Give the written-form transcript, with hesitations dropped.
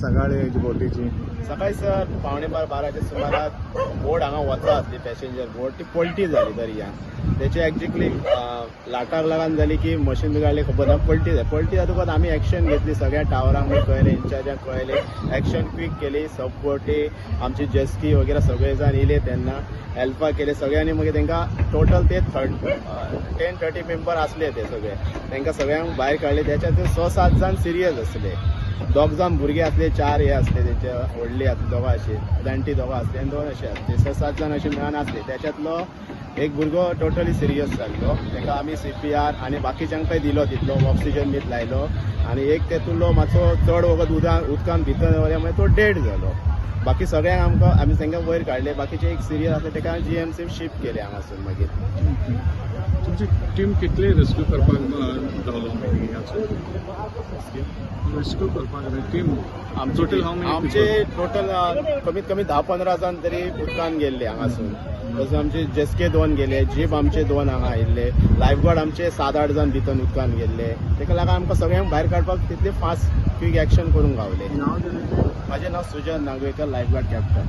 सकाळी बोटीची? सकाळी सर 11:45 12च्या सुमाराक बोट हांगा वचा आसली, पॅसेंजर बोट, ती पलटी जाली दर्यान. तेचे एक्झॅक्टली लाटाक लागून जाली की मशीन बिगाडली खबर ना, पलटी जाली. पलटी जातकच आमी एक्शन घेतली. सगळ्या टावरांक बी कळयलें, इन्चार्जांक कळयलें, एक्शन क्वीक केली. सब बोटी, आमची जेस्की वगैरे सगळे जाण येयले, तेन्ना हेल्पाक केले सगळ्यांनी. मागीर तांकां टोटल ते 10-30 मेंबर आसले, ते सगळे तांकां सगळ्यांक भायर काडले. त्याच्यात स सात जाण सिरियस आसले, दोग जाण भुरगे आसले, चार हे आसले तेंचे, व्हडली आसली, दोगां अशी जाणटी दोगां आसली आनी दोन अशे आसले, स सात जाण अशे मेळून आसले. त्याच्यातलो एक भुरगो टोटली सिरियस जाल्लो, ताका आमी सीपीआर आनी बाकीच्यांकय दिलो, तितलो ऑक्सिजन बीन लायलो. आनी एक तेतूंतलो मातसो चड वगत उदकान भितर दवरल्या मागीर तो डेड जालो. बाकी सगळ्यांक आमकां आमी तांकां वयर काडले. बाकीचे एक सिरियस आसले, ताका जीएमसी शिफ्ट केले हांगासून मागीर. तुमची टीम कितली रेस्क्यू करपाक धांवलो? रेस्क्यू करपाक टीम आमचे टोटल how many? आमचे टोटल कमीत कमी 10-15 जाण तरी उदकान गेल्ले हांगासून. तसो आमचे जेस्के दोन गेले, जीप आमचे दोन हांगा आयिल्ले, लायफगार्ड आमचे 7-8 जाण भितर उदकान गेल्ले. ताका लागून आमकां सगळ्यांक भायर काडपाक तितले फास्ट क्वीक एक्शन करूंक गावले. नाव? म्हाजें नांव सुजन नागवेकर, लायफगार्ड कॅप्टन.